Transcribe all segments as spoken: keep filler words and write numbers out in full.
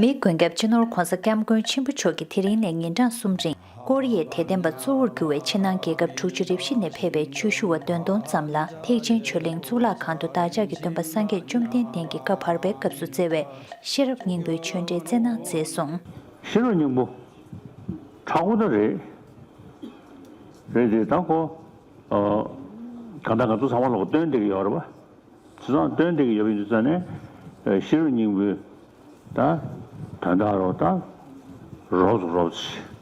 མི་མགོན་སྐྱབས་སྤྱི་ནོར་༧གོང་ས་༧སྐྱབས་མགོན་ཆེན་པོ་མཆོག་གིས་དེ་རིང་ནས་ཉིན་གྲངས་གསུམ་རིང་ཀོ་རི་ཡའི་དད་ལྡན་པ་གཙོ་བོར་གྱུར་བའི་ཕྱི་ནང་རྒྱལ་ཁབ་དྲུག་ཅུ་རེ་བཞི་ནས་ཕེབས་པའི་ཆོས་ཞུ་བ་བདུན་སྟོང་ཙམ་ལ་ཐེག་ཆེན་ཆོས་གླིང་གཙུག་ལག་ཁང་དུ་བདག་ཅག་གི་སྟོན་པ་སངས་རྒྱས་བཅོམ་ལྡན་འདས་ཀྱི་བཀའ་བར་པའི་སྐབས་སུ་བསྩལ་བའི་ཤེས་རབ་སྙིང་པོའི་ཆོས་འབྲེལ་སྩལ་གནང་མཛད་སོང་། ཤེས་རབ་སྙིང་པོ། དྲག་པོ་ད་རེད། རེད་དེ་ད་ཁོ། ཨ། གང་ལྟར་ང་ཚོ་ཚང་མ་ལོག་སྟོན་བསྡད་ཀྱི་ཡོད་རེད་པ། དེ་ཚང་སྟོན་བསྡད་ཀྱི་ཡོད་པ་ཡིན་དུས་ཙང་ནས། ཨ། ཤེས་རབ་སྙིང་པོའི་ད། དོན་དག་རོགས་ད། རོབ་ཙམ་རོབ་ཙམ་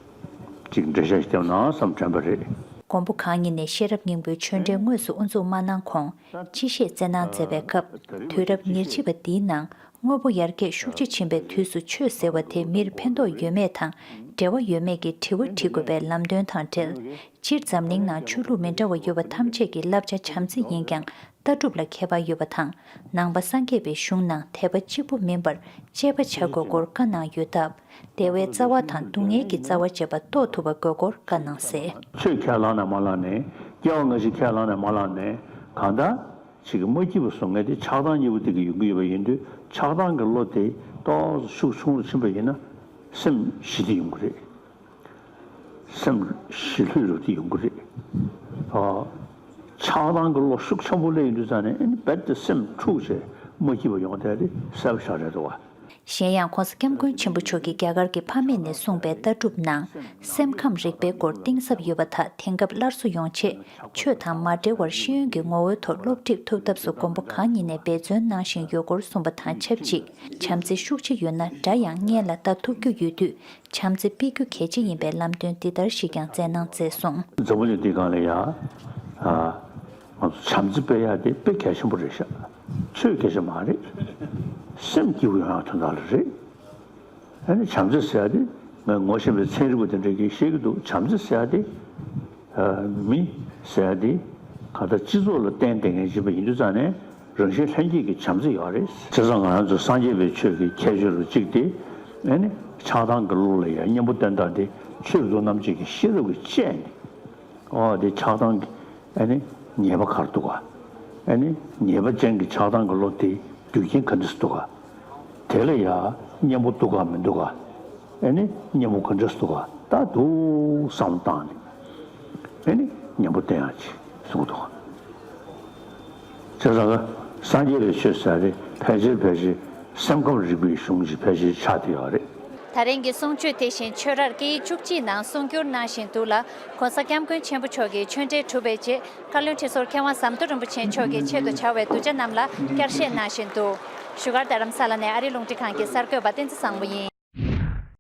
ཅིག་འགྲེལ་བཤད་ཞིག་བཏོན་ན་བསམ་དྲན་པ་རེད། མགོན་པོ་གང་ཉིད་ནས་ཤེས་རབ་སྙིང་པོའི་ཆོས་འབྲེལ་དངོས་སུ་དབུ་འཛུགས་མ་གནང་གོང་སྤྱི་བཤད་སྩལ་གནང་མཛད་པའི་སྐབས། དུས་རབས་ཉེར་གཅིག་པ་འདིའི་ནང་དངོས་པོ་ཡར་རྒྱས་ཤུགས་ཆེ་ཕྱིན་པའི་དུས་སུ་ཆོས་ཟེར་བ་དེ་མིར་ཕན་ཐོགས་ཡོད་མེད་དང་འབྲེལ་བ་ཡོད་མེད་ཀྱི་དྲི་བ་དྲི་དགོས་པའི་ལམ་སྟོན་དང་འབྲེལ། སྤྱིར་འཛམ་གླིང་ནང་ཆོས་ལུགས་མི་འདྲ་བ་ཡོད་པ་ཐམས་ཅད་ཀྱི་བསླབ་བྱ་བྱམས་བརྩེ་ཡིན་ཀྱང་། ལྟ་གྲུབ་ལ་ཁྱད་པར་ཡོད་པ་དང་། ནང་པ་སངས་རྒྱས་པའི་གཞུང་ནང་དད་པ་གཅིག་པུ་མིན་པར་དཔྱད་པ་བྱ་དགོས་སྐོར་བཀའ་གནང་ཡོད་སྟབས། བདེ་བའི་རྩ་བ་དང་སྡུག་བསྔལ་གྱི་རྩ་བ་བཅས་པ་རྟོགས་ཐུབ་པ་དགོས་སྐོར་བཀའ་གནང་གསལ། ཆོས་ཁས་བླངས་ནས་མ་བླངས་ནས། སྐྱེ་བ་སྔ་ཕྱི་ཁས་བླངས་ནས་མ་བླངས་ནས། གང་ལྟར་ཅིག་གི་མ་སྐྱིད་པ་བཟོ་མཁན་དེ་ཆགས་སྡང་གཉིས་པོ་དེ་གིས་ཡོང་གི་ཡོད་པ་ཡིན་དུས། ཆགས་སྡང་གི་བློ་དེ་ཏོག་ཙམ་ཤུགས་ཆུང་རུ་ཕྱིན་པ་ཡིན་ན་སེམས་ཞི་བདེ་ཡོང་གི་རེད། སེམས་ཞི་ལྷོད་རུ་དེ་ཡོང་གི་རེད། ཨ། ཆགས་སྡང་གི་བློ་ཤུགས་ཆེན་པོ་སླེབས་ཡོང་དུས་ཙང་ནས། ཨ་ནི་རྦད་དེ་སེམས་འཁྲུག་བྱས་མ་སྐྱིད་པ་ཡོང་བསྡད་དེ་གསལ་པོ་ཞེ་དྲག་རེད་འདུག་བ། གཞན་ཡང་༧གོང་ས་༧སྐྱབས་མགོན་ཆེན་པོ་མཆོག་གིས་རྒྱ་གར་གྱི་ཕ་མེས་ནས་གསུངས་པའི་ལྟ་གྲུབ་ནང་སེམས་ཁམས་རིག་པའི་སྐོར་གཏིང་ཟབ་ཡོད་པ་དག་དེང་སྐབས་སླར་གསོ་ཡོང་ཆེད། ཆོས་དང་མ་འབྲེལ་བར་ཤེས་ཡོན་གྱི་ངོ་བོའི་ཐོག་སློབ་ཁྲིད་ཐུབ་ཐབས་སུ་མགོན་པོ་གང་ཉིད་ནས་འབད་བརྩོན་གནང་བཞིན་ཡོད་སྐོར་གསུངས་པ་དང་ཆབས་ཅིག་བྱམས་བརྩེ་ཤུགས་ཆེ་ཡོད་ན་དགྲ་ཡང་གཉེན་ལ་ལྟ་ཐུབ་རྒྱུ་ཡོད་དུས། བྱམས་བརྩེ་སྤེལ་རྒྱུ་གལ་ཆེ་ཡིན་པའི་ལམ་སྟོན་འདི་ལྟར་ཞིག་ཀྱང་མཛད་གནང་མཛད་སོང་། འཛམ་བུ་གླིང་འདིའི་སྒང་ལ་ཡ། ཨ། ང་ཚོ་བྱམས་བརྩེ་སྤེལ་ཡ་དེ་དཔེ་གལ་ཆེན་པོ་རེད་ཤག་ཆོས་སྐད་ཆ་མ་རེད། སེམས་སྐྱིད་པོ་ཡོང་ཡ་དོན་དག་ལ་རེད། ཨ་ནི་བྱམས་བརྩེ་ཟེར་ཡ་དེ་ངས་ངོ་ཤེས་པའི་ཚན་རིག་པ་དེ་འདྲ་གིས་བཤད་ཀྱི་འདུག་བྱམས་བརྩེ་ཟེར་ཡ་དེ། ཨ། མི་ཟེར་ཡ་དེ་གང་ལྟར་སྤྱི་ཚོགས་ལ་བརྟེན་བསྡད་མཁན་ཅིག་ཡིན་པ་ཡིན་དུས་ཙང་ནས། རང་བཞིན་ལྷན་སྐྱེས་ཀྱི་བྱམས་བརྩེ་ཡོད་རེད། བྱས་ཙང་ང་རང་ཚོ་སངས་རྒྱས་པའི་ཆོས་ཀྱི་ཁྱད་ཆོས་རུ་གཅིག་སྟེ། ཨ་ནི་ཆགས་སྡང་གི་བློ་ལ་ཡང་གཉེན་པོ་བསྟེན་སྟངས་དེ་ཆོས་མཛོད་རྣམ་འབྱེད་ཀྱི་ཤེས་རབ་ཀྱིས་དཔྱད་ནས། ཨོ་དེ་ཆགས་སྡང་གི་ཨ་ནི་ཉེས་པ་ག་རེ་འདུག་ག་ཨ་ནི་ཉེས་པ་ཅན་གྱི་ཆགས་སྡང་གི་བློ་དེ་རྒྱུ་རྐྱེན་ག་འདྲ་ཞིག་འདུག་ག་དེ་ལ་ཡང་གཉེན་པོ་འདུག་ག་མི་འདུག་ག་ཨ་ནི་གཉེན་པོ་ག་འདྲ་ཞིག་འདུག་ག་ད་འདུག་བསམ་བློ་བཏང་ནས། ཨ་ནི་གཉེན་པོ་བསྟེན་ཡག་ཅིག་གསུངས་འདུག་བྱས་ཙང་སངས་རྒྱས་པའི་ཆོས་ཟེར་དེ་ཕལ་ཆེར་ཕལ་ཆེར་སེམས་ཁམས་རིག་པའི་གཞུང་ཞིག་ཕལ་ཆེར་ཆགས་བསྡད་ཡོད་རེད། ད་རིང་གི་གསུང་ཆོས་དེ་བཞིན་ཆོས་རར་སྐད་ཡིག་བཅུ་གཅིག་ནང་གསུང་བསྒྱུར་གནང་བཞིན་འདུག་ལ། ༸གོང་ས་༸སྐྱབས་མགོན་ཆེན་པོ་མཆོག་གིས་ཆོས་འབྲེལ་གྲུབ་པའི་རྗེས། བཀའ་བློན་ཁྲི་ཟུར་མཁས་དབང་ཟམ་གདོང་རིན་པོ་ཆེ་མཆོག་གི་ཆེད་དུ་བྱ་བའི་གདུལ་བྱ་རྣམས་ལ་བསྐྱར་བཤད་གནང་བཞིན་འདུག་བཞུགས་སྒར་རྡ་རམ་ས་ལ་ནས་ཨ་རིའི་རླུང་འཕྲིན་ཁང་གི་གསར་འགོད་པ་བསྟན་འཛིན་བཟང་པོ་ཡིན།